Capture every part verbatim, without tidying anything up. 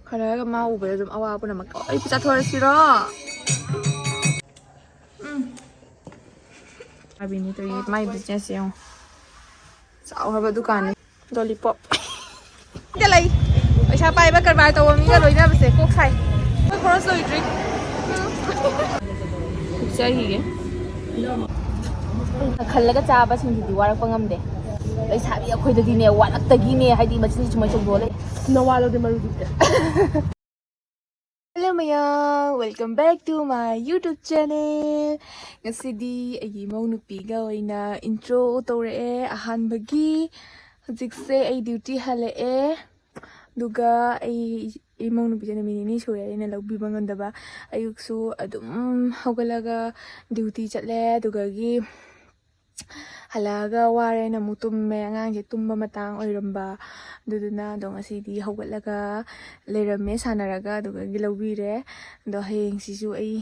ꯈꯔꯒ ꯃꯥ ꯎꯕꯗ ꯑꯗꯨꯝ ꯑꯋꯥ ꯄꯨꯝꯅꯃꯛ ꯀꯥꯎ-, ꯑꯩ ꯄꯩꯁꯥ ꯊꯣꯔꯁꯤꯔꯣ? ꯎꯝ꯫ ꯑꯕꯤꯅꯤ ꯇꯧꯔꯤ, ꯃꯥꯏ business ꯁꯦ ꯌꯦꯡꯉꯣ꯫ ꯆꯥꯎꯈ꯭ꯔꯕ ꯗꯨꯀꯥꯟꯅꯤ꯫ Lollipop꯫ ꯗ ꯂꯩ꯫ ꯄꯩꯁꯥ ꯄꯥꯏꯕ ꯀꯔꯕꯥꯔ ꯇꯧꯕ ꯃꯤꯒ ꯂꯣꯏꯅꯕꯁꯦ ꯀꯣꯛ ꯁꯥꯏ꯫ ꯑꯩꯈꯣꯏ ꯈꯣꯔꯁ ꯂꯣꯏꯗ꯭ꯔꯤ꯫ ꯄꯨꯛꯆꯩꯈꯤꯒꯦ꯫ ꯈꯜꯂꯒ ꯆꯥꯕꯁꯤꯡꯁꯤꯗꯤ ꯋꯥꯔꯛꯄ ꯉꯝꯗꯦ꯫ ꯂꯩꯁꯥꯕꯤ ꯑꯩꯈꯣꯏꯗꯗꯤꯅꯦ, ꯋꯥꯔꯛꯇꯒꯤꯅꯦ, ꯍꯥꯏꯗꯤ ꯃꯆꯤꯟꯁꯤ ꯁꯨꯃꯥꯏꯅ ꯆꯣꯡꯊꯣꯛꯑ ꯂꯩ꯫ ꯅꯋꯥ ꯂꯧꯗꯦ ꯃꯔꯨꯗꯨꯗꯤ꯫ Hello ꯃꯌꯥꯝ, welcome back to my YouTube channel. ꯉꯁꯤꯗꯤ ꯑꯩꯒꯤ ꯏꯃꯧ ꯅꯨꯄꯤꯒ ꯑꯣꯏꯅ intro ꯇꯧꯔꯛꯑꯦ ꯑꯍꯥꯟꯕꯒꯤ꯫ ꯍꯧꯖꯤꯛꯁꯦ ꯑꯩ duty ꯍꯜꯂꯛꯑꯦ, ꯑꯗꯨꯒ ꯑꯩ ꯏꯃꯧ ꯅꯨꯄꯤꯁꯦ ꯅꯨꯃꯤꯠ ꯅꯤꯅꯤ ꯁꯨꯔꯦ ꯑꯩꯅ ꯂꯧꯕꯤꯕ ꯉꯝꯗꯕ꯫ ꯑꯌꯨꯛꯁꯨ ꯑꯗꯨꯝ ꯍꯧꯒꯠꯂꯒ duty ꯆꯠꯂꯦ, ꯑꯗꯨꯗꯒꯤ ꯍꯜꯂꯛꯑꯒ ꯋꯥꯔꯦꯅ ꯑꯃꯨꯛ ꯇꯨꯝꯃꯦ꯫ ꯑꯉꯥꯡꯁꯦ ꯇꯨꯝꯕ ꯃꯇꯥꯡ ꯑꯣꯏꯔꯝꯕ, ꯑꯗꯨꯗꯨꯅ ꯑꯗꯣ ꯉꯁꯤꯗꯤ ꯍꯧꯒꯠꯂꯒ ꯂꯩꯔꯝꯃꯦ ꯁꯥꯟꯅꯔꯒ, ꯑꯗꯨꯗꯒꯤ ꯂꯧꯕꯤꯔꯦ꯫ ꯑꯗꯣ ꯍꯌꯦꯡꯁꯤꯁꯨ ꯑꯩ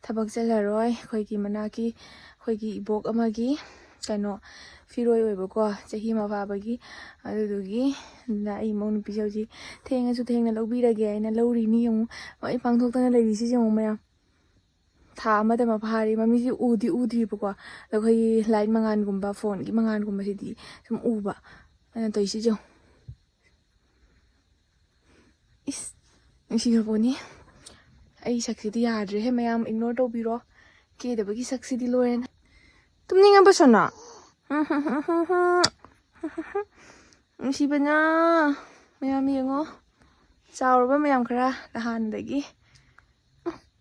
ꯊꯕꯛ ꯆꯠꯂꯔꯣꯏ꯫ ꯑꯩꯈꯣꯏꯒꯤ ꯃꯅꯥꯛꯀꯤ ꯑꯩꯈꯣꯏꯒꯤ ꯏꯕꯣꯛ ꯑꯃꯒꯤ ꯀꯩꯅꯣ ꯐꯤꯔꯣꯏ ꯑꯣꯏꯕꯀꯣ, ꯆꯍꯤ ꯑꯃ ꯐꯥꯕꯒꯤ, ꯑꯗꯨꯗꯨꯒꯤ꯫ ꯑꯗꯨꯅ ꯑꯩ ꯏꯃꯧ ꯅꯨꯄꯤꯁꯦ ꯍꯧꯖꯤꯛ ꯊꯦꯡꯉꯁꯨ ꯊꯦꯡꯅ ꯂꯧꯕꯤꯔꯒꯦ ꯍꯥꯏꯅ ꯂꯧꯔꯤꯅꯤ꯫ ꯌꯦꯡꯉꯨ, ꯃꯥꯏ ꯄꯥꯡꯊꯣꯛꯇꯅ ꯂꯩꯔꯤꯁꯤ ꯌꯦꯡꯉꯨ ꯃꯌꯥꯝ꯫ ꯊꯥ ꯑꯃꯗ ꯃꯥ ꯐꯥꯔꯤ꯫ ꯃꯃꯤꯁꯤ ꯎꯗꯤ ꯎꯗ꯭ꯔꯤꯕꯀꯣ, ꯑꯗꯣ ꯑꯩꯈꯣꯏꯒꯤ light ꯃꯉꯥꯜꯒꯨꯝꯕ, phoneꯒꯤ ꯃꯉꯥꯜꯒꯨꯝꯕꯁꯤꯗꯤ ꯁꯨꯝ ꯎꯕ꯫ ꯑꯩꯅ ꯇꯧꯔꯤꯁꯤ ꯌꯦꯡꯉꯨ꯫ ꯏꯁ, ꯅꯨꯡꯁꯤꯈ꯭ꯔꯕꯣꯅꯤ꯫ ꯑꯩ ꯁꯛꯁꯤꯗꯤ ꯌꯥꯗ꯭ꯔꯦꯍꯦ ꯃꯌꯥꯝ, ignore ꯇꯧꯕꯤꯔꯣ꯫ ꯀꯦꯗꯕꯒꯤ ꯁꯛꯁꯤꯗꯤ ꯂꯣꯏꯔꯦꯅꯦ꯫ ꯇꯨꯝꯅꯤꯡꯉꯕ ꯁꯣꯅꯥ? ꯅꯨꯡꯁꯤꯕꯅ ꯃꯌꯥꯝ ꯌꯦꯡꯉꯣ꯫ ꯆꯥꯎꯔꯕ ꯃꯌꯥꯝ ꯈꯔ ꯅꯍꯥꯟꯗꯒꯤ꯫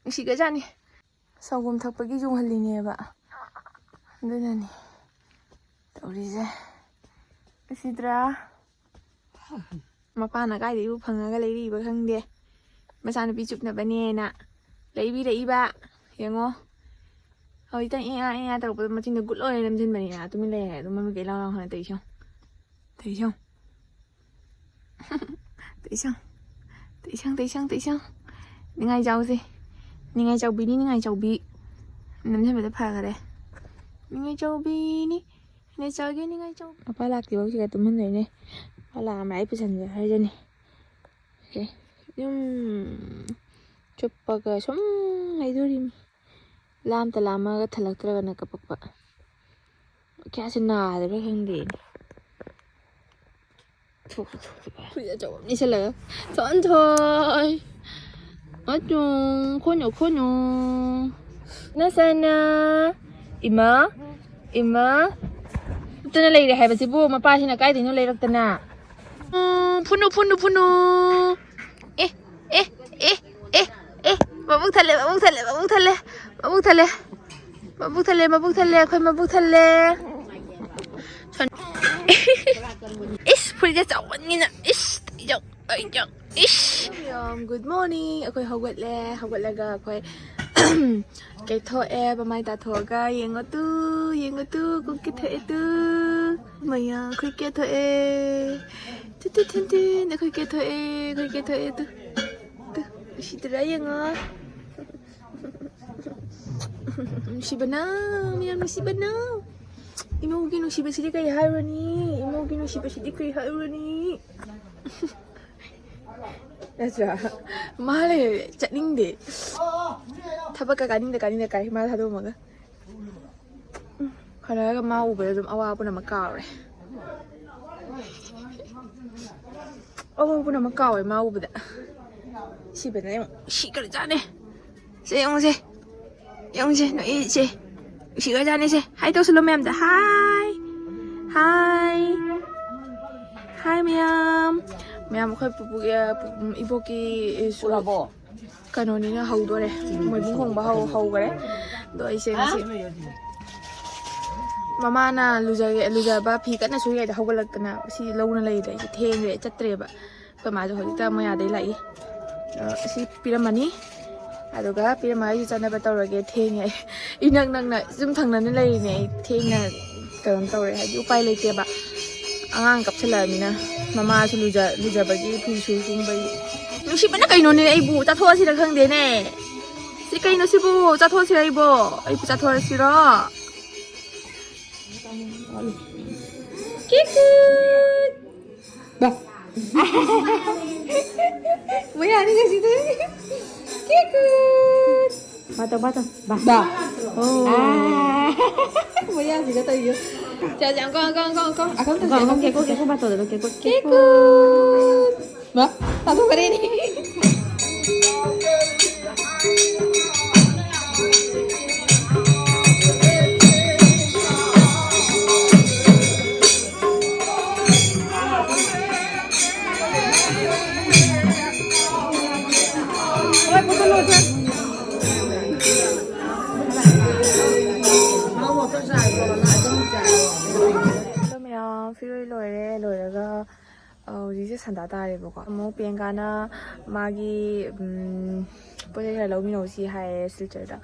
ꯅꯨꯡꯁꯤꯒꯖꯥꯠꯅꯤ꯫ ꯁꯪꯒꯣꯝ ꯊꯛꯄꯒꯤ ꯌꯣꯡꯍꯜꯂꯤꯅꯦꯕ꯫ ꯑꯗꯨꯅꯅꯤ ꯇꯧꯔꯤꯁꯦ꯫ ꯎꯁꯤꯗ꯭ꯔꯥ? ꯃꯄꯥꯅ ꯀꯥꯏꯗꯒꯤꯕꯨ ꯐꯪꯉꯒ ꯂꯩꯔꯤꯕ ꯈꯪꯗꯦ꯫ ꯃꯆꯥꯅꯨꯄꯤ ꯆꯨꯞꯅꯕꯅꯦꯅ ꯂꯩꯕꯤꯔꯛꯏꯕ꯫ ꯌꯦꯡꯉꯣ꯫ ꯍꯧꯖꯤꯛꯇꯪ ꯑꯦ ꯑꯥ ꯑꯦ ꯑꯥ ꯇꯧꯔꯛꯄꯗ ꯃꯆꯤꯟꯗꯣ ꯒꯨꯠ ꯑꯣꯏꯅ ꯅꯝꯁꯤꯟꯕꯅꯤꯅ ꯇꯨꯃꯤꯟ ꯂꯩꯔꯦ꯫ ꯑꯗꯨꯝ ꯃꯃꯤꯠ ꯀꯩ ꯂꯥꯎ ꯂꯥꯎ ꯍꯥꯡꯉ ꯇꯧꯔꯤꯁꯤ ꯌꯦꯡꯉꯣ꯫ ꯇꯧꯔꯤꯁꯤ ꯌꯦꯡꯉꯣ꯫ ꯇꯩꯁꯪ꯫ ꯇꯩꯁꯪ, ꯇꯩꯁꯪ, ꯇꯩꯁꯪ, ꯇꯩꯁꯪ꯫ ꯅꯤꯡꯉꯥꯏ ꯆꯥꯎꯁꯦ꯫ ꯅꯤꯡꯉꯥꯏ ꯆꯥꯎꯕꯤꯅꯤ, ꯅꯤꯡꯉꯥꯏ ꯆꯥꯎꯕꯤ꯫ ꯅꯝꯁꯤꯟꯕꯗ ꯐꯈꯔꯦ꯫ ꯅꯤꯡꯉꯥꯏ ꯆꯥꯎꯕꯤꯅꯤ꯫ ꯅꯤꯡꯉꯥꯏ ꯆꯥꯎꯒꯦ, ꯅꯤꯡꯉꯥꯏ ꯆꯥꯎ-, ꯃꯄꯥ ꯂꯥꯛꯇ꯭ꯔꯤꯐꯥꯎ ꯁꯤꯗ ꯇꯨꯝꯍꯟꯗꯣꯏꯅꯦ꯫ ꯃꯄꯥ ꯂꯥꯛꯑꯝꯃꯦ ꯑꯩ ꯄꯨꯁꯟꯖꯔꯅꯤ꯫ ꯁꯦ꯫ ꯌꯨꯝ ꯆꯨꯞꯄꯒ ꯁꯨꯝ ꯍꯩꯗꯣꯔꯤꯃꯤ꯫ ꯂꯥꯝꯇ ꯂꯥꯝꯃꯒ ꯊꯜꯂꯛꯇ꯭ꯔꯒꯅ ꯀꯞꯄꯛꯄ꯫ ꯀꯌꯥꯁꯦ ꯅꯥꯗꯕ꯭ꯔꯥ ꯈꯪꯗꯦ꯫ ꯐꯨꯔꯤꯠ ꯑꯆꯧꯕ ꯑꯃ ꯂꯤꯠꯁꯜꯂꯒ꯫ ꯊꯣꯟꯊꯣꯏ꯫ ꯑꯆꯨꯝ꯫ ꯈꯣꯟꯌꯣ, ꯈꯣꯟꯌꯣ꯫ ꯅꯁꯥꯅ꯫ ꯏꯃꯥ꯫ ꯏꯃꯥ꯫ ꯇꯨꯅ ꯂꯩꯔꯦ ꯍꯥꯏꯕꯁꯤꯕꯨ ꯃꯄꯥꯁꯤꯅ ꯀꯥꯏꯗꯩꯅꯣ ꯂꯩꯔꯛꯇꯅ? ꯎꯝ, ꯐꯨꯅꯨ, ꯐꯨꯅꯨ, ꯐꯨꯅꯨ꯫ ꯑꯦ, ꯑꯦ, ꯑꯦ, ꯑꯦ, ꯑꯦ꯫ ꯃꯕꯨꯛ ꯊꯜꯂꯦ, ꯃꯕꯨꯛ ꯊꯜꯂꯦ, ꯃꯕꯨꯛ ꯊꯜꯂꯦ, ꯃꯕꯨꯛ ꯊꯜꯂꯦ꯫ ꯃꯕꯨꯛ ꯊꯜꯂꯦ, ꯃꯕꯨꯛ ꯊꯜꯂꯦ, ꯑꯩꯈꯣꯏ ꯃꯕꯨꯛ ꯊꯜꯂꯦ꯫ ꯁꯣꯟ-, ꯏꯁ, ꯐꯨꯔꯤꯠꯁꯦ ꯆꯥꯎꯃꯟꯒꯤꯅ꯫ ꯏꯁ, ꯑꯩ ꯌꯥꯝ, ꯑꯩ ꯌꯥꯝ, ꯏꯁ꯫ ꯃꯌꯥꯝ, good morning꯫ ꯑꯩꯈꯣꯏ ꯍꯧꯒꯠꯂꯦ꯫ ꯍꯧꯒꯠꯂꯒ ꯑꯩꯈꯣꯏ ꯀꯦꯊꯣꯛꯑꯦ꯫ ꯃꯃꯥꯏ ꯇꯥꯊꯣꯛꯑꯒ ꯌꯦꯡꯉꯣ ꯇꯨ, ꯌꯦꯡꯉꯣ ꯇꯨ, ꯀꯨꯛ ꯀꯦꯊꯣꯛꯑꯦ ꯇꯨ꯫ ꯃꯌꯥꯝ, ꯑꯩꯈꯣꯏ ꯀꯦꯊꯣꯛꯑꯦ꯫ ꯇꯨ, ꯇꯨ, ꯊꯤꯟ, ꯊꯤꯟ꯫ ꯑꯩꯈꯣꯏ ꯀꯦꯊꯣꯛꯑꯦ, ꯑꯩꯈꯣꯏ ꯀꯦꯊꯣꯛꯑꯦ ꯇꯨ꯫ ꯇꯨ, ꯎꯁꯤꯠꯇ꯭ꯔꯥ ꯌꯦꯡꯉꯣ꯫ ꯅꯨꯡꯁꯤꯕꯅ, ꯃꯌꯥꯝ ꯅꯨꯡꯁꯤꯕꯅ꯫ ꯏꯃꯧꯒꯤ ꯅꯨꯡꯁꯤꯕꯁꯤꯗꯤ ꯀꯔꯤ ꯍꯥꯏꯔꯨꯔꯅꯤ? ꯏꯃꯧꯒꯤ ꯅꯨꯡꯁꯤꯕꯁꯤꯗꯤ ꯀꯔꯤ ꯍꯥꯏꯔꯨꯔꯅꯤ? ꯅꯠꯇ꯭ꯔꯥ? ꯃꯥ ꯂꯩꯔꯗꯤ ꯆꯠꯅꯤꯡꯗꯦ꯫ ꯊꯕꯛꯀ ꯀꯥꯅꯤꯡꯗ, ꯀꯥꯅꯤꯡꯗ ꯀꯥꯏ ꯃꯥ ꯊꯥꯗꯣꯛꯑꯝꯃꯒ꯫ ꯎꯝ, ꯍꯜꯂꯛꯑꯒ ꯃꯥ ꯎꯕꯗ ꯑꯗꯨꯝ ꯑꯋꯥꯕ ꯄꯨꯝꯅꯃꯛ ꯀꯥꯎꯔꯦ꯫ ꯑꯋꯥꯕ ꯄꯨꯝꯅꯃꯛ ꯀꯥꯎꯋꯦ ꯃꯥ ꯎꯕꯗ꯫ ꯁꯤꯕꯅ ꯌꯦꯡꯉꯨ, ꯁꯤꯈ꯭ꯔꯖꯥꯠꯅꯦ꯫ ꯁꯦ ꯌꯦꯡꯉꯨꯁꯦ, ꯌꯦꯡꯉꯨꯁꯦ, ꯅꯣꯛꯏꯁꯦ꯫ ꯅꯨꯡꯁꯤꯈ꯭ꯔꯖꯥꯠꯅꯦ ꯁꯦ꯫ ꯍꯥꯏ ꯇꯧꯁꯜꯂꯣ ꯃꯌꯥꯝꯗ꯫ ꯍꯥꯏ, ꯍꯥꯏ, ꯍꯥꯏ ꯃꯌꯥꯝ꯫ ꯃꯌꯥꯝ ꯑꯩꯈꯣꯏ ꯄꯨꯄꯨꯒꯤ, ꯑ, ꯄꯨ-, ꯏꯕꯣꯛꯀꯤ, ꯑ, ꯁꯨ-, ꯀꯩꯅꯣꯅꯤꯅ ꯍꯧꯗꯣꯔꯦ꯫ ꯃꯣꯏꯕꯨꯡ ꯈꯣꯡꯕ ꯍꯧ-, ꯍꯧꯈꯔꯦ꯫ ꯑꯗꯣ ꯑꯩꯁꯦ ꯉꯁꯤ ꯃꯃꯥꯅ ꯂꯨꯖꯒꯦ, ꯂꯨꯖꯕ ꯐꯤ ꯀꯟꯅ ꯁꯨꯔꯤꯉꯩꯗ ꯍꯧꯒꯠꯂꯛꯇꯅ ꯁꯤ ꯂꯧꯅ ꯂꯩꯔꯦ꯫ ꯑꯩꯁꯦ ꯊꯦꯡꯈ꯭ꯔꯦ, ꯆꯠꯇ꯭ꯔꯦꯕ꯫ ꯑꯩꯈꯣꯏ ꯃꯥꯁꯨ ꯍꯧꯖꯤꯛꯇ ꯃꯣꯏ ꯑꯥꯗꯩ ꯂꯥꯛꯏ꯫ ꯑ, ꯑꯁꯤ ꯄꯤꯔꯝꯃꯅꯤ꯫ ꯑꯗꯨꯒ ꯄꯤꯔꯝꯃꯒ ꯑꯩꯁꯨ ꯆꯠꯅꯕ ꯇꯧꯔꯒꯦ꯫ ꯊꯦꯡꯉꯦ ꯑꯩ꯫ ꯏꯅꯛ ꯅꯛꯅ ꯌꯨꯝ ꯊꯪꯅꯅ ꯂꯩꯔꯤꯅꯦ꯫ ꯑꯩ ꯊꯦꯡꯅ ꯀꯩꯅꯣ ꯇꯧꯔꯦ, ꯍꯥꯏꯗꯤ ꯎꯄꯥꯏ ꯂꯩꯇꯦꯕ꯫ ꯑꯉꯥꯡ ꯀꯞꯁꯜꯂꯛꯑꯃꯤꯅ ꯃꯃꯥꯁꯨ ꯂꯨꯖ-, ꯂꯨꯖꯕꯒꯤ ꯐꯤ ꯁꯨ ꯁꯨꯝꯕꯒꯤ꯫ ꯅꯨꯡꯁꯤꯕꯅ ꯀꯩꯅꯣꯅꯦ ꯑꯩꯕꯨ ꯆꯥꯊꯣꯛꯑꯁꯤꯔ ꯈꯪꯗꯦꯅꯦ꯫ ꯁꯤ ꯀꯩꯅꯣ ꯁꯤꯕꯨ? ꯆꯥꯊꯣꯛꯑꯁꯤꯔ ꯑꯩꯕꯣ? ꯑꯩꯕꯨ ꯆꯥꯊꯣꯛꯑꯁꯤꯔꯣ? ꯀꯤꯀꯨꯠ! ꯕꯥ꯫ ꯌꯥꯅꯤ ꯉꯁꯤꯗꯤ꯫ ꯀꯦꯀꯨꯠ꯫ ꯕꯥꯇꯣ, ꯕꯥꯇꯣ, ꯕꯥ꯫ ꯕꯥ꯫ ꯑꯣ꯫ ꯑꯥ꯫ ꯃꯌꯥꯁꯤꯒ ꯇꯧꯏꯌꯣ꯫ ꯆꯥ, ꯆꯥ, ꯑꯪꯀꯣ, ꯑꯪꯀꯣ, ꯑꯪꯀꯣ, ꯑꯪꯀꯣ꯫ ꯑꯪꯀꯣ, ꯑꯪꯀꯣ, ꯀꯦꯀꯨ, ꯀꯦꯀꯨ, ꯕꯥꯇꯣꯗ ꯀꯦꯀꯨ, ꯀꯦꯀꯨ꯫ ꯀꯦꯀꯨꯠ꯫ ꯃꯥ, ꯇꯥꯊꯣꯛꯈ꯭ꯔꯦꯅꯦ꯫ ꯃꯌꯥꯝ ꯐꯤꯔꯣꯏ ꯂꯣꯏꯔꯦ꯫ ꯂꯣꯏꯔꯒ ꯑ, ꯍꯧꯖꯤꯛꯁꯦ ꯁꯟꯗꯥ ꯇꯥꯔꯦꯕꯀꯣ꯫ ꯑꯃꯨꯛ ꯄ꯭ꯔꯤꯌꯥꯡꯀꯥꯅ ꯃꯥꯒꯤ, ꯎꯝ, ꯄꯣꯠ ꯆꯩ ꯈꯔ ꯂꯧꯃꯤꯟꯅꯧꯁꯤ ꯍꯥꯏꯌꯦ ꯁꯤꯜꯆꯔꯗ꯫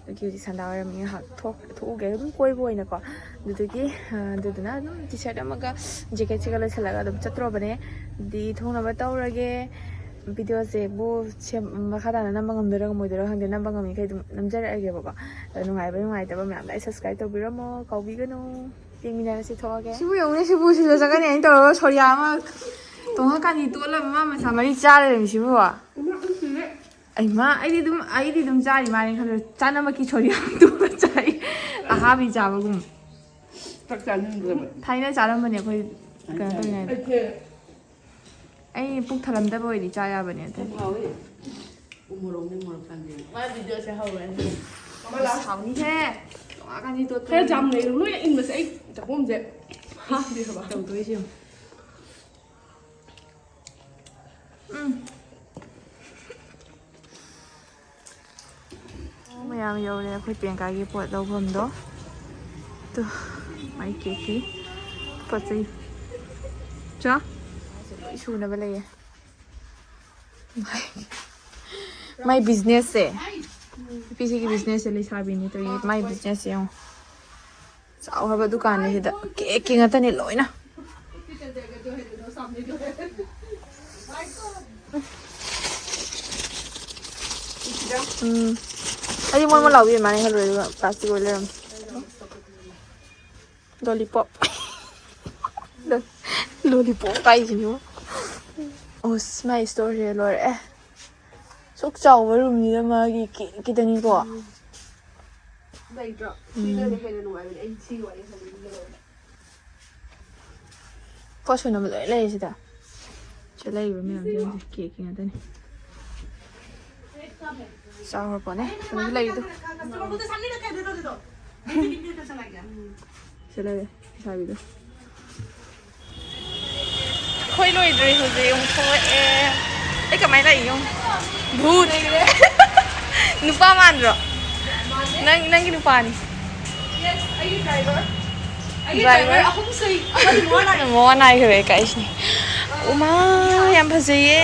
ꯑꯗꯨꯒꯤ ꯍꯧꯖꯤꯛ ꯁꯟꯗꯥ ꯋꯥꯏꯔꯝ ꯉꯥꯏꯍꯥꯛ ꯊꯣꯛ-, ꯊꯣꯛꯎꯒꯦ, ꯑꯗꯨꯝ ꯀꯣꯏꯕ ꯑꯣꯏꯅꯀꯣ꯫ ꯑꯗꯨꯗꯨꯒꯤ, ꯑ, ꯑꯗꯨꯗꯨꯅ ꯑꯗꯨꯝ ꯇꯤ ꯁꯥꯔꯠ ꯑꯃꯒ ꯖꯦꯀꯦꯠꯁꯤꯒ ꯂꯣꯏꯁꯤꯜꯂꯒ ꯑꯗꯨꯝ ꯆꯠꯇ꯭ꯔꯣꯕꯅꯦ꯫ ꯑꯗꯨꯗꯤ ꯊꯣꯡꯅꯕ ꯇꯧꯔꯒꯦ꯫ ꯚꯤꯗꯤꯑꯣꯁꯦꯕꯨ ꯁꯦꯝ-, ꯃꯈꯥ ꯇꯥꯅ ꯅꯝꯕ ꯉꯝꯗꯣꯏꯔꯥ ꯉꯝꯃꯣꯏꯗꯣꯏꯔꯥ ꯈꯪꯗꯦ꯫ ꯅꯝꯕ ꯉꯝꯃꯤꯈꯩ ꯑꯗꯨꯝ ꯅꯝꯖꯔꯛꯑꯒꯦꯕꯀꯣ꯫ ꯑꯗꯣ ꯅꯨꯡꯉꯥꯏꯕ ꯅꯨꯡꯉꯥꯏꯇꯕ ꯃꯌꯥꯝ like subscribe ꯇꯧꯕꯤꯔꯝꯃꯣ, ꯀꯥꯎꯕꯤꯒꯅꯨ꯫ ꯌꯦꯡꯃꯤꯟꯅꯔꯁꯤ ꯊꯣꯛꯑꯒꯦ꯫ ꯁꯤꯕꯨ ꯌꯦꯡꯉꯨꯅꯦ, ꯁꯤꯕꯨ ꯁꯤꯗ ꯆꯪꯒꯅꯤ ꯍꯥꯏꯅ ꯇꯧꯔꯒ ꯁꯣꯔꯤꯌꯥ ꯑꯃ ꯇꯣꯡꯉꯀꯥꯟꯗꯤ ꯇꯣꯠꯂ ꯃꯥ ꯃꯁꯥ ꯃꯔꯤ ꯆꯥ ꯂꯩꯔꯝꯃꯤ ꯁꯤꯕꯨ꯫ ꯑꯩ ꯃꯥ, ꯑꯩꯗꯤ ꯑꯗꯨꯝ, ꯑꯩꯗꯤ ꯑꯗꯨꯝ ꯆꯥꯔꯤ ꯃꯥꯜꯂꯦ ꯈꯜꯂꯦ꯫ ꯆꯥꯅꯝꯃꯛꯀꯤ ꯁꯣꯔꯤꯌꯥ ꯑꯃ ꯇꯣꯠꯂ ꯆꯥꯏ꯫ ꯑꯍꯥꯕꯤ ꯆꯥꯕꯒꯨꯝ꯫ ꯆꯥꯛ ꯆꯥꯅꯤꯡꯗ꯭ꯔꯕ? ꯊꯥꯏꯅ ꯆꯥꯔꯝꯕꯅꯦ ꯑꯩꯈꯣꯏ ꯀꯩꯅꯣ ꯇꯧꯔꯤꯉꯩꯗ꯫ ꯑꯩꯁꯦ ꯑꯩ ꯄꯨꯛ ꯊꯜꯂꯝꯗꯕ ꯑꯣꯏꯗꯤ ꯆꯥ ꯌꯥꯕꯅꯦ ꯑꯗꯨ꯫ ꯌꯥꯝ ꯍꯥꯎꯋꯦ꯫ ꯎ ꯃꯣꯔꯣꯛꯅꯦ, ꯃꯣꯔꯣꯛ ꯆꯥꯟꯕꯤꯔꯦ꯫ ꯃꯥ ꯚꯤꯗꯤꯑꯣꯁꯦ ꯍꯧꯔꯦ꯫ ꯑꯁ, ꯍꯥꯎꯅꯤꯍꯦ꯫ ꯇꯣꯉꯥꯟ ꯀꯥꯟꯗꯤ ꯇꯣꯠꯄ ꯈꯔ ꯌꯥꯝ ꯂꯩꯔꯨ꯫ ꯅꯣꯏꯅ ꯏꯟꯕꯁꯦ ꯑꯩ ꯆꯥꯛꯈꯣꯝꯁꯦ ꯍꯥꯞꯇꯦꯕ꯫ ꯇꯧꯗꯣꯏꯁꯦ ꯌꯦꯡꯉꯨ꯫ ꯎꯝ꯫ ꯃꯌꯥꯝ ꯌꯧꯔꯦ ꯑꯩꯈꯣꯏ ꯄ꯭ꯔꯤꯌꯥꯡꯀꯥꯒꯤ ꯄꯣꯠ ꯂꯧꯐꯝꯗꯣ꯫ ꯇꯨ, ꯃꯥꯏ ꯀꯦꯛꯀꯤ ꯄꯣꯠ ꯆꯩ꯫ ꯆꯥ? ꯂꯣꯏ ꯁꯨꯅꯕ ꯂꯩꯌꯦ꯫ ꯃꯥꯏ, ꯃꯥꯏ ꯕꯤꯖꯤꯅꯦꯁꯁꯦ, ꯅꯨꯄꯤꯁꯤꯒꯤ ꯕꯤꯖꯤꯅꯦꯁꯁꯦ, ꯂꯩꯁꯥꯕꯤꯅꯤ ꯇꯧꯔꯤ꯫ ꯃꯥꯏ ꯕꯤꯖꯤꯅꯦꯁꯁꯦ ꯌꯦꯡꯉꯣ꯫ ꯆꯥꯎꯈ꯭ꯔꯕ ꯗꯨꯀꯥꯟꯅꯤ ꯁꯤꯗ꯫ ꯀꯦꯛꯀꯤ ꯉꯥꯛꯇꯅꯤ ꯂꯣꯏꯅ꯫ ꯎꯝ꯫ ꯑꯩꯗꯤ ꯃꯣꯟ ꯃꯣꯟ ꯂꯥꯎꯕꯤ ꯑꯗꯨꯃꯥꯏꯅ ꯈꯜꯂꯨꯔꯦ, ꯑꯗꯨꯒ plastic ꯑꯣꯏ ꯂꯩꯔꯝꯃꯦ꯫ Lollipop꯫ Lollipop ꯀꯥꯏꯁꯤꯅꯤꯕꯨ꯫ ꯑꯣ, ꯃꯥꯏ ꯁ꯭ꯇꯣꯔꯁꯦ ꯂꯣꯏꯔꯦ꯫ ꯁꯨꯛ ꯆꯥꯎꯕ ꯔꯨꯝꯅꯤꯅ ꯃꯥꯒꯤ ꯀꯦꯛ ꯈꯤꯇꯅꯤꯀꯣ꯫ ꯂꯩꯇ꯭ꯔꯣ? ꯎꯝ꯫ ꯁꯤꯅꯅꯦ ꯍꯦꯟꯅ ꯅꯨꯡꯉꯥꯏꯕꯅꯦ꯫ ꯑꯩ ꯁꯤꯒꯤ ꯋꯥꯔꯤ ꯁꯥꯟꯅꯅꯤꯡꯗꯦ꯫ ꯄꯣꯠ ꯁꯨꯅꯕ ꯂꯣꯏ ꯂꯩꯔꯦ ꯁꯤꯗ꯫ ꯁꯤꯗ ꯂꯩꯔꯤꯕ ꯃꯌꯥꯝꯁꯦ ꯌꯦꯡꯉꯨꯁꯦ, ꯀꯦꯛꯀꯤ ꯉꯥꯛꯇꯅꯦ꯫ ꯆꯥꯎꯔ ꯄꯣꯠꯅꯦ꯫ ꯀꯩꯅꯣꯁꯨ ꯂꯩꯔꯤꯗꯣ꯫ ꯁꯤꯗ ꯂꯩꯔꯦ, ꯂꯩꯁꯥꯕꯤꯗꯣ꯫ ꯑꯩꯈꯣꯏ ꯂꯣꯏꯗ꯭ꯔꯤ ꯍꯧꯖꯤꯛ ꯑꯃꯨꯛ ꯊꯣꯛꯂꯛꯑꯦ꯫ ꯑꯩ ꯀꯃꯥꯏꯅ ꯂꯥꯛꯏꯅꯣ? ꯚꯨꯠ! ꯅꯨꯄꯥ ꯃꯥꯟꯗ꯭ꯔꯣ? ꯅꯪ, ꯅꯪꯒꯤ ꯅꯨꯄꯥꯅꯤ꯫ Yes, ꯑꯩꯒꯤ driver꯫ ꯑꯩꯒꯤ driver꯫ Driver ꯑꯍꯨꯝ ꯁꯨꯏ꯫ ꯑꯃꯗꯤ ꯃꯋꯥ ꯅꯥꯏ꯫ ꯃꯋꯥ ꯅꯥꯏꯈ꯭ꯔꯦ ꯀꯥꯏꯁꯤꯅꯦ꯫ ꯎꯃꯥ, ꯌꯥꯝ ꯐꯖꯩꯌꯦ꯫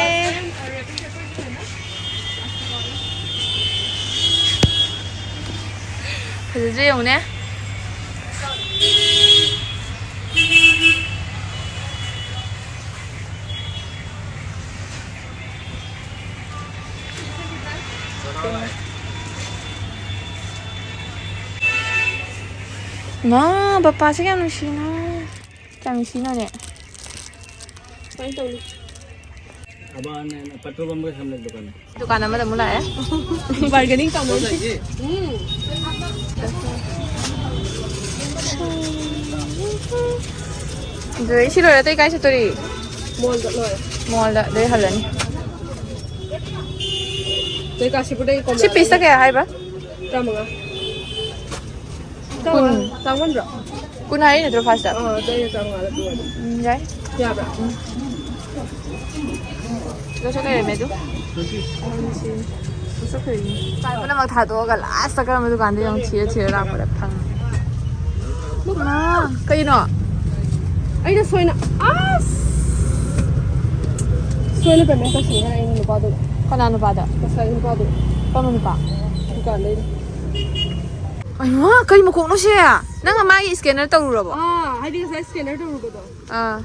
ꯐꯖꯗ꯭ꯔꯥ ꯌꯦꯡꯉꯨꯅꯦ꯫ ꯃꯥ, ꯕꯄꯥꯁꯦ ꯀꯌꯥꯝ ꯅꯨꯡꯁꯤꯅꯣ꯫ ꯀꯌꯥꯝ ꯅꯨꯡꯁꯤꯅꯣꯅꯦ꯫ ꯀꯃꯥꯏꯅ ꯇꯧꯅꯤ? अब पेट्रोल पंप के सामने दुकान है। ꯗꯨꯀꯥꯟ ꯑꯃꯗ ꯑꯃꯨꯛ ꯂꯥꯛꯑꯦ꯫ Bargaining ꯇꯧꯅꯔꯤꯁꯦ꯫ ꯎꯝ꯫ ꯑꯗꯨꯗꯩ ꯁꯤ ꯂꯣꯏꯔ ꯑꯇꯩ ꯀꯥꯏ ꯆꯠꯇꯣꯔꯤ? ꯃꯣꯜꯗ ꯂꯣꯏꯔꯦ꯫ ꯃꯣꯜꯗ ꯑꯗꯩ ꯍꯜꯂꯅꯤ꯫ ꯑꯗꯩ ꯀꯥꯁꯤꯄꯨꯔꯗꯒꯤ ꯁꯤ ꯀꯣꯝꯂꯥ ꯄꯤꯁꯇ ꯂꯩꯔꯦ꯫ ꯀꯌꯥ ꯍꯥꯏꯕ? ꯇꯔꯥꯃꯉꯥ꯫ ꯀꯨꯟ꯫ ꯇꯥꯡꯃꯟꯕ꯭ꯔꯣ? ꯀꯨꯟ ꯍꯥꯏꯔꯤ ꯅꯠꯇ꯭ꯔꯣ ꯐꯥꯔꯁꯇ? ꯑꯥ, ꯑꯗꯨ ꯑꯩꯅ ꯇꯔꯥꯃꯉꯥꯗ ꯄꯤꯔꯒꯦ꯫ ꯎꯝ, ꯌꯥꯏ꯫ ꯌꯥꯕ꯭ꯔꯥ? ꯎꯝ꯫ ꯂꯣꯏꯁꯟ ꯂꯩꯔꯝꯃꯦ ꯑꯗꯨ꯫ ꯂꯣꯏꯁꯟꯈ꯭ꯔꯦ꯫ ꯄꯨꯝꯅꯃꯛ ꯊꯥꯗꯣꯛꯑꯒ ꯂꯥꯁꯇ ꯀꯔꯝꯕ ꯗꯨꯀꯥꯟꯗ ꯌꯦꯡꯉꯨ ꯊꯤꯔ ꯊꯤꯔ ꯂꯥꯛꯄꯗ ꯐꯪꯉꯦ꯫ ꯃꯥ, ꯀꯩꯅꯣ? ꯑꯩꯅ ꯁꯣꯏꯅ ꯑꯁ! ꯁꯣꯏꯅ payment ꯇꯧꯁꯤꯟꯈ꯭ꯔꯦ ꯑꯩꯅ ꯅꯨꯄꯥꯗꯨꯗ꯫ ꯀꯅꯥ ꯅꯨꯄꯥꯗ? ꯉꯁꯥꯏ ꯅꯨꯄꯥꯗꯣ꯫ ꯀꯔꯝꯕ ꯅꯨꯄꯥ? ꯗꯨꯀꯥꯟꯗꯩꯅꯦ꯫ ꯑꯩꯃꯥ, ꯀꯩ ꯃꯀꯣꯛꯅꯣ ꯁꯦ? ꯅꯪ ꯃꯥꯒꯤ scanner ꯇꯧꯔꯨꯔꯕꯣ? ꯑꯥ, ꯍꯥꯏꯗꯤ ꯉꯁꯥꯏ scanner ꯇꯧꯔꯨꯕꯗꯣ꯫ ꯑꯥ,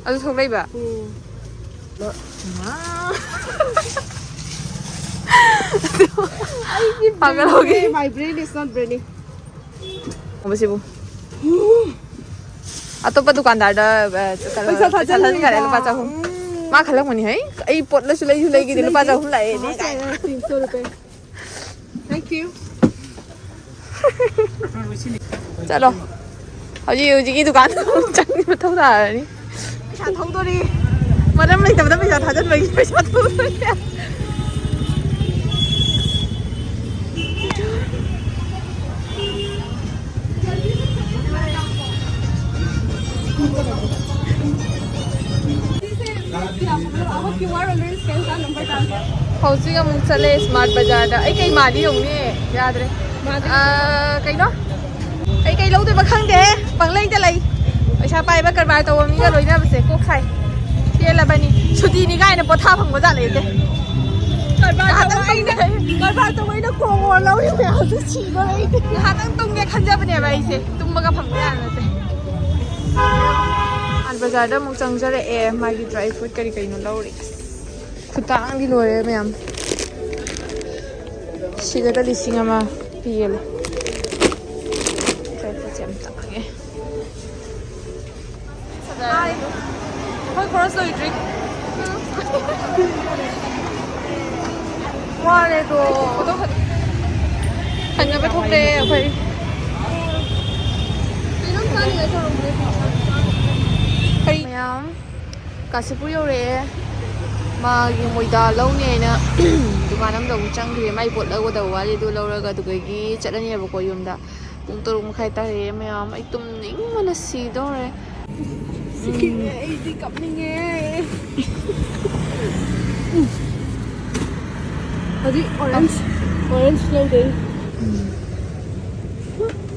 ꯑꯗꯨ ꯊꯣꯛꯂꯛꯏꯕ? ꯎꯝ꯫ ꯃꯥ꯫ ꯑꯩꯒꯤ ꯄꯥꯒꯜ ꯍꯧꯒꯦ꯫ Brain, my brain is not braining꯫ ꯁꯤꯕꯨ꯫ ꯑꯇꯣꯞꯄ ꯗꯨꯀꯥꯟꯗꯥꯔꯗ, ꯑ, ꯀꯩꯅꯣ, ꯄꯩꯁꯥ ꯄꯩꯁꯥ ꯊꯥꯖꯤꯟꯈꯔꯦ, ꯊꯥꯖꯤꯟꯈꯔꯦ, ꯂꯨꯄꯥ ꯆꯍꯨꯝ꯫ ꯎꯝ꯫ ꯃꯥ ꯈꯜꯂꯝꯒꯅꯤ ꯍꯩ, ꯑꯩ ꯄꯣꯠꯂꯁꯨ ꯂꯩꯁꯨ ꯂꯩꯈꯤꯗꯦ, ꯂꯨꯄꯥ ꯆꯍꯨꯝ ꯂꯥꯛꯑꯦꯅꯦ ꯀꯥꯏꯅ꯫ Thank you. ꯆꯠꯂꯣ꯫ ꯍꯧꯖꯤꯛ ꯍꯧꯖꯤꯛꯀꯤ ꯗꯨꯀꯥꯟꯗ ꯑꯃꯨꯛ ꯆꯪꯉꯤ, ꯃꯊꯧ ꯇꯥꯔꯅꯤ꯫ ꯄꯩꯁꯥ ꯊꯧꯗꯣꯔꯤ꯫ ꯃꯔꯝ ꯂꯩꯇꯕꯗ ꯄꯩꯁꯥ ꯊꯥꯖꯟꯕꯒꯤ ꯄꯩꯁꯥ ꯊꯧꯗꯣꯔꯤ꯫ ꯍꯧꯖꯤꯛ ꯑꯃꯨꯛ ꯆꯠꯂꯦ ꯁ꯭ꯃꯥꯔꯠ ꯕꯖꯥꯔꯗ꯫ ꯑꯩ ꯀꯩ ꯃꯥꯗꯤ ꯌꯦꯡꯉꯨꯅꯦ, ꯌꯥꯗ꯭ꯔꯦ꯫ ꯑꯥ, ꯀꯩꯅꯣ? ꯑꯩ ꯀꯩ ꯂꯧꯗꯣꯏꯕ ꯈꯪꯗꯦ꯫ ꯄꯪꯂꯩꯗ ꯂꯩ꯫ ꯄꯩꯁꯥ ꯄꯥꯏꯕ ꯀꯔꯕꯥꯔ ꯇꯧꯕ ꯃꯤꯒ ꯂꯣꯏꯅꯕꯁꯦ ꯀꯣꯛ ꯁꯥꯏ꯫ ꯄꯦꯜꯂꯕꯅꯤ꯫ ꯁꯨꯇꯤꯅꯤ ꯀꯥꯏꯅ ꯄꯣꯊꯥ ꯐꯪꯕ ꯖꯥꯠ ꯂꯩꯇꯦ꯫ ꯀꯔꯕꯥꯔ ꯉꯥꯏꯍꯥꯛꯇꯪ ꯇꯧꯕ ꯑꯩꯅ, ꯇꯨꯝꯒꯦ꯫ ꯀꯔꯕꯥꯔ ꯇꯧꯕ ꯑꯩꯅ ꯀ꯭ꯔꯣꯔ ꯂꯧꯔꯤ ꯃꯌꯥꯝꯁꯦ ꯁꯤꯗꯣꯔꯦ ꯑꯩꯗꯤ꯫ ꯉꯥꯏꯍꯥꯛꯇꯪ ꯇꯨꯝꯒꯦ ꯈꯟꯖꯕꯅꯦꯕ ꯑꯩꯁꯦ꯫ ꯇꯨꯝꯕꯒ ꯐꯪꯕ ꯌꯥ ꯅꯠꯇꯦ꯫ ꯁ꯭ꯃꯥꯔꯠ ꯕꯖꯥꯔꯗ ꯑꯃꯨꯛ ꯆꯪꯖꯔꯛꯑꯦ꯫ ꯃꯥꯒꯤ ꯗ꯭ꯔꯥꯏ ꯐ꯭ꯔꯨꯠ ꯀꯔꯤ ꯀꯔꯤꯅꯣ ꯂꯧꯔꯤ꯫ ꯈꯨꯇꯥꯡꯗꯤ ꯂꯣꯏꯔꯦ ꯃꯌꯥꯝ꯫ ꯁꯤꯗꯇ ꯂꯤꯁꯤꯡ ꯑꯃ ꯄꯤꯌꯦ꯫ ꯗ꯭ꯔꯥꯏ ꯐ꯭ꯔꯨꯠꯁꯦ ꯌꯥꯝ ꯇꯥꯡꯉꯦ꯫ ꯑꯩꯈꯣꯏ ꯈꯔ ꯂꯣꯏꯗ꯭ꯔꯤ꯫ ꯋꯥꯔꯦꯗꯣ꯫ ꯍꯟꯅꯕ ꯊꯣꯛꯂꯦ ꯑꯩꯈꯣꯏ꯫ ꯀꯩꯅꯣꯝ ꯆꯥꯅꯤꯡꯉꯥꯏ ꯇꯧꯔꯝꯕꯅꯦ꯫ ꯀꯔꯤ? ꯃꯌꯥꯝ ꯀꯥꯁꯤꯄꯨꯔ ꯌꯧꯔꯛꯑꯦ꯫ ꯃꯥꯒꯤ ꯃꯣꯏꯗꯥ ꯂꯧꯅꯦꯅ ꯗꯨꯀꯥꯟ ꯑꯃꯗ ꯑꯃꯨꯛ ꯆꯪꯈ꯭ꯔꯦ꯫ ꯃꯥꯏ ꯄꯣꯠ ꯂꯧꯒꯗꯕ ꯋꯥꯠꯂꯤ꯫ ꯑꯗꯨ ꯂꯧꯔꯒ ꯑꯗꯨꯗꯒꯤ ꯆꯠꯂꯅꯦꯕꯀꯣ ꯌꯨꯝꯗ꯫ ꯄꯨꯡ ꯇꯔꯨꯛ ꯃꯈꯥꯏ ꯇꯥꯔꯛꯑꯦ ꯃꯌꯥꯝ꯫ ꯑꯩ ꯇꯨꯝꯅꯤꯡꯕꯅ ꯁꯤꯗꯧꯔꯦ꯫ ꯁꯤꯔꯦ, ꯑꯩꯗꯤ ꯀꯞꯅꯤꯡꯉꯦ꯫ ꯍꯧꯖꯤꯛ ꯑꯣꯔꯦꯟꯖ, ꯑꯣꯔꯦꯟꯖ ꯂꯧꯗꯣꯏꯅꯤ꯫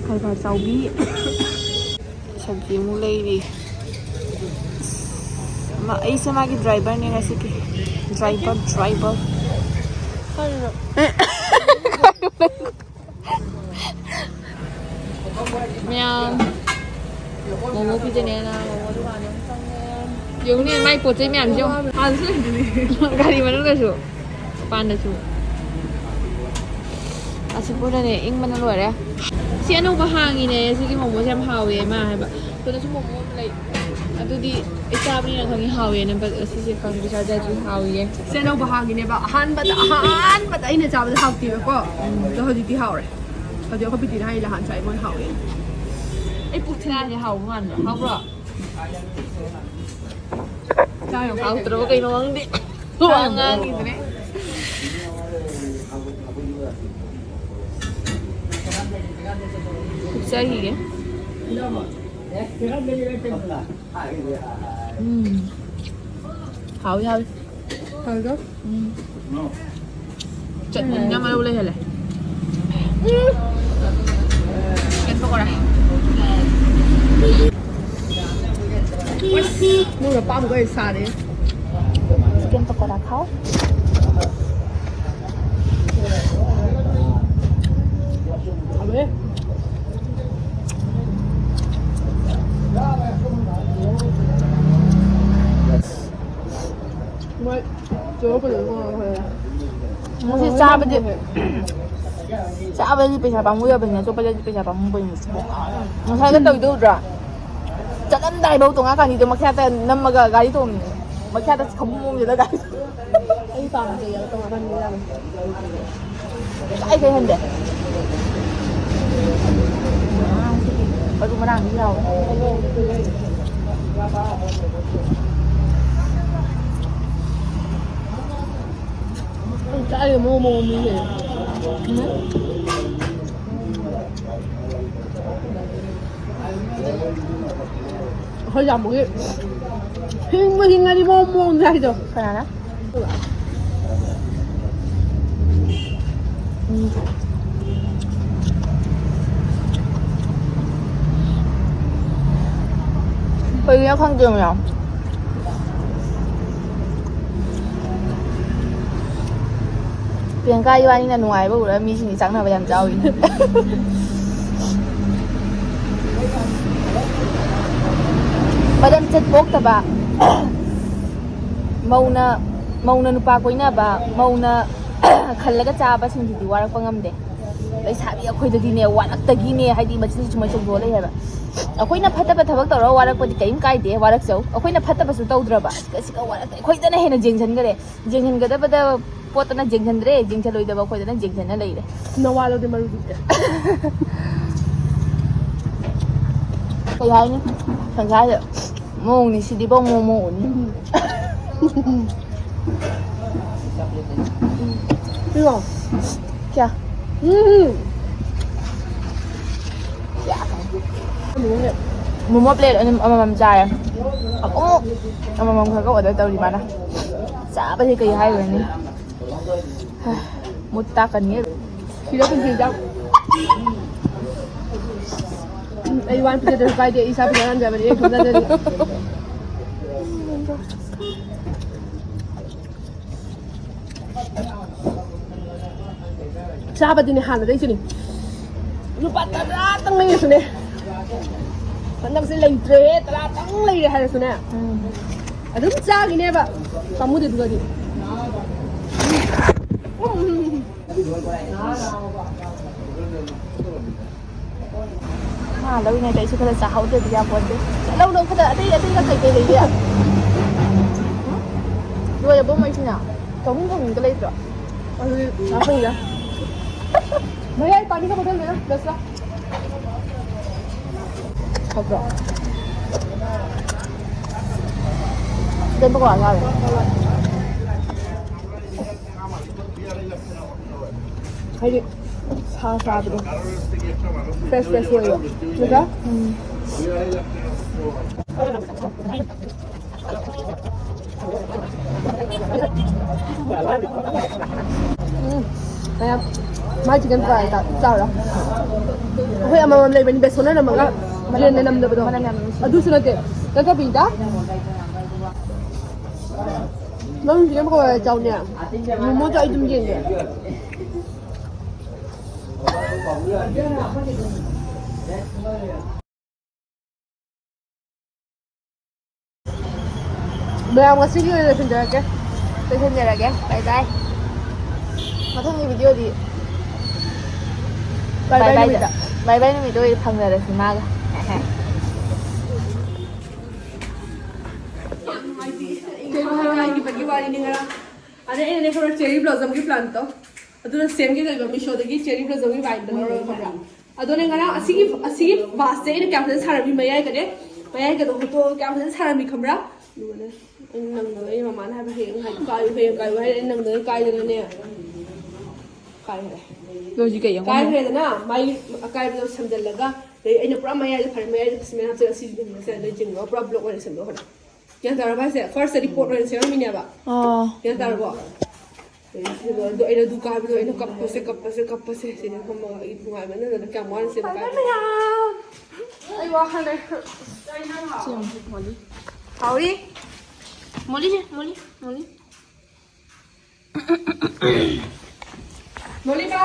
ꯈꯔ ꯈꯔ ꯆꯥꯎꯕꯤ꯫ ꯁꯕꯖꯤ ꯑꯃꯨꯛ ꯂꯩꯔꯤ꯫ ꯃꯥ-, ꯑꯩꯁꯦ ꯃꯥꯒꯤ ꯗ꯭ꯔꯥꯏꯚꯔꯅꯦ ꯉꯁꯤꯒꯤ꯫ Driver, driver. ꯃꯌꯥꯝ ꯃꯣꯃꯣ ꯄꯤꯖꯅꯦꯅ ꯃꯣꯃꯣ ꯗꯨꯀꯥꯟꯗ ꯑꯃꯨꯛ ꯆꯪꯉꯦ꯫ ꯌꯦꯡꯉꯨꯅꯦ, ꯃꯥꯏ ꯄꯣꯠ ꯆꯩ ꯃꯌꯥꯝꯁꯦ ꯌꯦꯡꯉꯨ꯫ ꯒꯥꯔꯤ ꯃꯅꯨꯡꯗꯁꯨ, ꯃꯄꯥꯟꯗꯁꯨ꯫ ꯑꯁꯤ ꯄꯨꯔꯅꯦ, ꯏꯪꯕꯅ ꯂꯣꯏꯔꯦ꯫ ꯁꯤ ꯑꯅꯧꯕ ꯍꯥꯡꯉꯤꯅꯦ, ꯁꯤꯒꯤ ꯃꯣꯃꯣꯁꯦ ꯌꯥꯝ ꯍꯥꯎꯋꯦ ꯃꯥ ꯍꯥꯏꯕ꯫ ꯁꯤꯗꯁꯨ ꯃꯣꯃꯣ ꯑꯃ ꯂꯩ꯫ ꯑꯗꯨꯗꯤ ꯑꯩ ꯆꯥꯕꯅꯤꯅ ꯈꯪꯉꯤ ꯍꯥꯎꯋꯦꯅ, but ꯑꯁꯤꯁꯦ ꯈꯪꯗ꯭ꯔꯤ, ꯆꯥꯖꯗ꯭ꯔꯤ, ꯍꯥꯎꯋꯦ꯫ ꯁꯤ ꯑꯅꯧꯕ ꯍꯥꯡꯉꯤꯅꯦꯕ, ꯑꯍꯥꯟꯕꯗ, ꯑꯍꯥꯟꯕꯗ ꯑꯩꯅ ꯆꯥꯕꯗ ꯍꯥꯎꯇꯦꯕꯀꯣ, ꯑꯗꯣ ꯍꯧꯖꯤꯛꯇꯤ ꯍꯥꯎꯔꯦ꯫ ꯍꯧꯖꯤꯛ ꯑꯩꯈꯣꯏ ꯄꯤꯇꯤꯅ ꯍꯥꯏ ꯅꯍꯥꯟ ꯆꯥꯏ ꯃꯣꯏ ꯍꯥꯎꯋꯦ꯫ ꯑꯩ ꯄꯨꯛ ꯊꯤꯜꯂꯛꯑꯗꯤ ꯍꯥꯎꯕ ꯃꯥꯟꯕ꯭ꯔꯣ? ꯍꯥꯎꯕ꯭ꯔꯣ? ꯆꯥ ꯌꯥꯝ ꯍꯥꯎꯇ꯭ꯔꯕ ꯀꯩꯅꯣ ꯈꯪꯗꯦ꯫ ꯋꯥ ꯉꯥꯡꯈꯤꯗ꯭ꯔꯦ꯫ ꯄꯨꯛ ꯆꯥꯈꯤꯒꯦ꯫ ꯎꯝ꯫ ꯍꯥꯎꯏ, ꯍꯥꯎꯏ꯫ ꯍꯥꯎꯏꯀꯣ? ꯎꯝ꯫ ꯆꯠꯅꯤꯅ ꯃꯔꯧ ꯂꯩꯍꯜꯂꯦ꯫ ꯎꯝ꯫ ꯆꯤꯛꯀꯟ ꯄꯀꯣꯔꯥ꯫ ꯅꯪꯅ ꯄꯥꯝꯕꯈꯩ ꯁꯥꯔꯦ꯫ ꯆꯤꯛꯀꯟ ꯄꯀꯣꯔꯥ ꯈꯥꯎ꯫ ꯍꯥꯎꯋꯦ꯫ ꯃꯣꯏ ꯆꯦꯔꯣ ꯐꯖꯅ ꯊꯣꯡꯉꯒ ꯐꯖꯅ꯫ ꯉꯁꯤ ꯆꯥꯕꯗꯤ, ꯆꯥꯕꯗꯤ ꯄꯩꯁꯥ ꯄꯥꯝꯃꯨꯔꯕꯅꯤꯅ, ꯑꯇꯣꯞꯄꯗꯗꯤ ꯄꯩꯁꯥ ꯄꯥꯝꯃꯨꯕꯩꯅꯤ꯫ ꯉꯁꯥꯏꯒ ꯇꯧꯔꯤꯗꯣ ꯎꯗ꯭ꯔꯥ? ꯆꯠꯂꯝꯗꯥꯏꯐꯥꯎ ꯇꯣꯉꯥꯟ ꯀꯥꯟꯗꯤꯗꯣ ꯃꯈꯥꯗ ꯅꯝꯃꯒ ꯒꯥꯔꯤ ꯇꯣꯡꯉꯤꯅꯦ꯫ ꯃꯈꯥꯗ ꯈꯃꯨꯡ ꯅꯣꯝꯃꯤꯗ ꯒꯥꯔꯤ꯫ ꯑꯩ ꯄꯥꯝꯗꯦ, ꯇꯣꯉꯥꯟ ꯀꯥꯟꯗꯤ ꯌꯥꯝ ꯀꯥꯏ ꯀꯩ ꯍꯟꯗꯦ꯫ ꯃꯔꯨ ꯃꯔꯥꯡꯗꯤ ꯌꯥꯎꯋꯦ꯫ ꯆꯥꯛꯑꯦ ꯃꯑꯣꯡ ꯃꯑꯣꯡ ꯃꯤ ꯂꯩ꯫ ꯎꯝ꯫ ꯑꯩꯈꯣꯏ ꯌꯥꯝꯕꯒꯤ ꯍꯤꯡꯕ ꯍꯤꯡꯉꯗꯤ ꯃꯑꯣꯡ ꯃꯑꯣꯡꯗ ꯍꯥꯏꯗꯣ꯫ ꯀꯅꯥꯅ? ꯎꯝ꯫ ꯀꯩꯒꯤꯅꯣ ꯈꯪꯗꯦ ꯃꯌꯥꯝ꯫ ꯄ꯭ꯔꯤꯌꯥꯡꯀꯥ ꯏꯕꯥꯅꯤꯅ ꯅꯨꯡꯉꯥꯏꯕ ꯎꯔꯒ ꯃꯤꯁꯤꯡꯗꯤ ꯆꯥꯛꯅꯕ ꯌꯥꯝ ꯌꯥꯎꯏ꯫ ꯃꯔꯝ ꯆꯠ ꯄꯣꯛꯇꯕ ꯃꯧꯅ, ꯃꯧꯅ ꯅꯨꯄꯥ ꯀꯣꯏꯅꯕ, ꯃꯧꯅ ꯈꯜꯂꯒ ꯆꯥꯕꯁꯤꯡꯁꯤꯗꯤ ꯋꯥꯔꯛꯄ ꯉꯝꯗꯦ꯫ ꯂꯩꯁꯥꯕꯤ ꯑꯩꯈꯣꯏꯗꯗꯤꯅꯦ, ꯋꯥꯔꯛꯇꯒꯤꯅꯦ, ꯍꯥꯏꯗꯤ ꯃꯆꯤꯟꯁꯤ ꯁꯨꯃꯥꯏꯅ ꯆꯣꯡꯊꯣꯛꯑ ꯂꯩ ꯍꯥꯏꯕ꯫ ꯑꯩꯈꯣꯏꯅ ꯐꯠꯇꯕ ꯊꯕꯛ ꯇꯧꯔꯒ ꯋꯥꯔꯛꯄꯗꯤ ꯀꯔꯤꯝ ꯀꯥꯏꯗꯦ, ꯋꯥꯔꯛꯆꯧ꯫ ꯑꯩꯈꯣꯏꯅ ꯐꯠꯇꯕꯁꯨ ꯇꯧꯗ꯭ꯔꯕ, ꯑꯁꯤꯒ ꯋꯥꯔꯛꯇ ꯑꯩꯈꯣꯏꯗꯅ ꯍꯦꯟꯅ ꯌꯦꯡꯁꯤꯟꯈꯔꯦ꯫ ꯌꯦꯡꯁꯤꯟꯒꯗꯕꯗ ꯄꯣꯠꯇꯅ ꯌꯦꯡꯁꯤꯟꯗ꯭ꯔꯦ, ꯌꯦꯡꯁꯤꯜꯂꯣꯏꯗꯕ ꯑꯩꯈꯣꯏꯗꯅ ꯌꯦꯡꯁꯤꯟꯅ ꯂꯩꯔꯦ꯫ ꯅꯋꯥ ꯂꯧꯗꯦ ꯃꯔꯨꯗꯨꯗꯤ꯫ ꯀꯩ ꯍꯥꯏꯅꯤ? ꯁꯪꯁꯥꯔꯁꯦ ꯃꯑꯣꯡꯅꯤ ꯁꯤꯗꯤꯐꯥꯎ ꯃꯑꯣꯡ ꯃꯑꯣꯡꯅꯤ꯫ ꯄꯤꯔꯣ? ꯀꯌꯥ? ꯎꯝ꯫ ꯃꯣꯃꯣ ꯄ꯭ꯂꯦꯠ ꯑꯗꯨꯝ ꯑꯃꯃꯝ ꯆꯥꯔꯦ꯫ ꯑꯃꯨꯛ ꯑꯃꯃꯝ ꯈꯔ ꯈꯔ ꯑꯣꯔꯗꯔ ꯇꯧꯔꯤ ꯃꯥꯅ꯫ ꯆꯥꯕꯁꯦ ꯀꯩ ꯍꯥꯏꯔꯨꯔꯅꯤ? ꯃꯨꯠ ꯇꯥꯛꯀꯅꯤ꯫ ꯁꯤꯗ ꯄꯨꯟꯁꯤꯗ꯫ ꯎꯝ, ꯑꯩ ꯋꯥꯟ ꯄꯤꯖꯗ꯭ꯔꯁꯨ ꯀꯥꯏꯗꯦ, ꯑꯩ ꯏꯁꯥ ꯄꯩꯁꯥ ꯇꯥꯟꯖꯕꯅꯤ, ꯑꯩ ꯈꯪꯖꯗ꯭ꯔꯗꯤ꯫ ꯆꯥꯕꯗꯤꯅꯦ ꯍꯥꯟꯅꯗꯩꯁꯨꯅꯦ꯫ ꯂꯨꯄꯥ ꯇꯔꯥꯇꯪ ꯂꯩꯔꯁꯨꯅꯦ꯫ ꯍꯟꯗꯛꯁꯦ ꯂꯩꯇ꯭ꯔꯦꯍꯦ, ꯇꯔꯥꯇꯪ ꯂꯩꯔꯦ ꯍꯥꯏꯔꯁꯨꯅꯦ꯫ ꯎꯝ꯫ ꯑꯗꯨꯝ ꯆꯥꯈꯤꯅꯦꯕ꯫ ꯄꯥꯝꯃꯨꯗꯦ ꯑꯗꯨꯒꯗꯤ꯫ ꯃꯥ ꯂꯧꯔꯤꯉꯩꯗ ꯑꯩꯁꯨ ꯈꯔ ꯆꯥꯍꯧꯗ꯭ꯔꯗꯤ ꯌꯥꯄꯣꯟꯇꯦ꯫ ꯂꯧ, ꯂꯧ, ꯈꯔ ꯑꯇꯩ, ꯑꯇꯩꯒ ꯀꯩꯀꯩ ꯂꯩꯒꯦ? ꯂꯣꯏꯔꯕꯣ ꯃꯩꯁꯤꯅ? ꯆꯥꯍꯨꯝ ꯆꯥꯍꯨꯝꯒ ꯂꯩꯇ꯭ꯔꯣ? ꯑꯗꯨꯗꯤ ꯆꯥꯍꯨꯝꯒ꯫ ꯃꯌꯥꯏ ꯄꯥꯅꯤꯒ ꯄꯣꯊꯣꯟꯗꯅ ꯗꯁ ꯂꯥꯛ꯫ ꯐꯕ꯭ꯔꯣ? ꯆꯤꯛꯀꯟ ꯄꯀꯣꯔꯥ ꯆꯥꯔꯦ꯫ ꯍꯥꯏꯗꯤ ꯁꯥ ꯆꯥꯕꯗꯣ ꯐ꯭ꯔꯦꯁ ꯐ꯭ꯔꯦꯁ ꯑꯣꯏꯌꯦꯕ, ꯅꯠꯇ꯭ꯔꯥ? ꯎꯝ꯫ ꯎꯝ, ꯃꯌꯥꯝ ꯃꯥꯏ ꯆꯤꯛꯀꯟ ꯐ꯭ꯔꯥꯏ ꯆꯥ-, ꯆꯥꯎꯔꯣ꯫ ꯑꯩꯈꯣꯏ ꯑꯃꯃꯝ ꯂꯩꯕꯅꯤ, ꯕꯦꯁꯣꯟꯅ ꯅꯝꯃꯒ ꯃꯅꯝ ꯌꯦꯟꯅ ꯅꯝꯗꯕꯗꯣ꯫ ꯃꯅꯝ ꯌꯥꯝ ꯅꯨꯡꯁꯤ꯫ ꯑꯗꯨꯁꯨ ꯅꯠꯇꯦ, ꯅꯠꯇꯕꯤꯗ ꯅꯪ ꯆꯤꯛꯀꯟ ꯄꯀꯣꯔꯥ ꯆꯥꯎꯅꯦ꯫ ꯃꯣꯃꯣꯗꯣ ꯑꯩ ꯑꯗꯨꯝ ꯌꯦꯡꯒꯦ꯫ ꯃꯌꯥꯝ ꯉꯁꯤꯒꯤ ꯑꯣꯏꯅ ꯂꯣꯏꯁꯤꯟꯖꯔꯒꯦ꯫ ꯂꯣꯏꯁꯤꯟꯖꯔꯒꯦ꯫ ꯕꯥꯏ ꯕꯥꯏ꯫ ꯃꯊꯪꯒꯤ ꯚꯤꯗꯤꯑꯣꯗꯤ ꯕꯥꯏ ꯕꯥꯏ ꯅꯨꯃꯤꯠꯇ꯫ ꯕꯥꯏ ꯕꯥꯏ ꯅꯨꯃꯤꯠꯇ ꯑꯣꯏꯅ ꯐꯪꯅꯔꯁꯤ ꯃꯥꯒ꯫ ꯀꯩꯅꯣ ꯍꯥꯏꯕꯒꯤ ꯑꯗꯩ ꯑꯩꯅꯅꯦ ꯈꯔ cherry blossomꯒꯤ plantꯇꯣ ꯑꯗꯨꯅ ꯁꯦꯝꯒꯦ ꯇꯧꯕ, ꯃꯤꯁꯣꯗꯒꯤ cherry blossomꯒꯤ vineꯗꯣ ꯂꯧꯔꯒ ꯈꯪꯕ꯭ꯔꯥ? ꯑꯗꯣꯅꯦ ꯉꯔꯥꯡ ꯑꯁꯤꯒꯤ ꯑꯁꯤꯒꯤ vaseꯁꯦ ꯑꯩꯅ ꯀꯌꯥ ꯐꯖꯅ ꯁꯥꯔꯝꯃꯤ, ꯃꯌꯥꯏꯒꯅꯦ, ꯃꯌꯥꯏꯒꯗꯣ ꯍꯨꯠꯇꯣꯛꯑꯒ ꯀꯌꯥ ꯐꯖꯅ ꯁꯥꯔꯝꯃꯤ ꯈꯪꯕ꯭ꯔꯥ? ꯑꯗꯨꯒꯅꯦ ꯑꯩꯅ ꯅꯪꯗꯕ, ꯑꯩ ꯃꯃꯥꯅ ꯍꯥꯏꯕ ꯍꯌꯦꯡ ꯍꯥꯏ-, ꯀꯥꯏꯌꯨ, ꯍꯌꯦꯡ ꯀꯥꯏꯌꯨ ꯍꯥꯏꯔꯦ, ꯑꯩ ꯅꯪꯗꯅ ꯀꯥꯏꯗꯅꯅꯦ ꯀꯥꯏꯈ꯭ꯔꯦ꯫ ꯑꯗꯣ ꯍꯧꯖꯤꯛ ꯀꯩ ꯑꯃꯨꯛ ꯀꯥꯏꯈ꯭ꯔꯦꯗꯅ ꯃꯥꯒꯤ ꯑꯀꯥꯏꯕꯗꯣ ꯁꯝꯖꯜꯂꯒ, ꯑꯗꯩ ꯑꯩꯅ ꯄꯨꯔꯥ ꯃꯌꯥꯏꯗ ꯐꯔꯦ, ꯃꯌꯥꯏꯗ ꯁꯤꯃꯦꯟ ꯍꯥꯞꯆꯤꯜꯂꯒ ꯁꯤꯁꯨ ꯑꯗꯨꯝ ꯆꯠꯂꯦ, ꯑꯗꯩ ꯆꯤꯡꯉꯒ ꯄꯨꯔꯥ block ꯑꯣꯏꯅ ꯁꯦꯝꯗꯣꯛꯈ꯭ꯔꯦ꯫ ꯒ꯭ꯌꯥꯟ ꯇꯥꯔꯕ ꯍꯥꯏꯁꯦ? Firstꯇꯗꯤ pot ꯑꯣꯏꯅ ꯁꯦꯝꯃꯝꯃꯤꯅꯦꯕ꯫ ꯑꯣ꯫ ꯒ꯭ꯌꯥꯟ ꯇꯥꯔꯕꯣ? ꯑꯗꯣ ꯑꯩꯅ ꯑꯗꯨ ꯀꯥꯕꯗꯣ ꯑꯩꯅ ꯀꯞꯄꯁꯦ, ꯀꯞꯄꯁꯦ, ꯀꯞꯄꯁꯦ꯫ ꯁꯤꯗ ꯐꯝꯃꯒ ꯑꯩ ꯅꯨꯡꯉꯥꯏꯃꯟꯗꯗꯅ ꯀꯌꯥꯝ ꯋꯥꯅ ꯁꯦꯝꯕ ꯀꯥꯏ꯫ ꯑꯩ ꯋꯥꯈꯜ ꯂꯩ꯫ ꯁꯤ ꯌꯦꯡꯉꯨ, ꯃꯣꯂꯤ꯫ ꯍꯥꯎꯔꯤ? ꯃꯣꯂꯤꯁꯦ, ꯃꯣꯂꯤ, ꯃꯣꯂꯤ꯫ ꯃꯣꯂꯤ ꯄꯥ-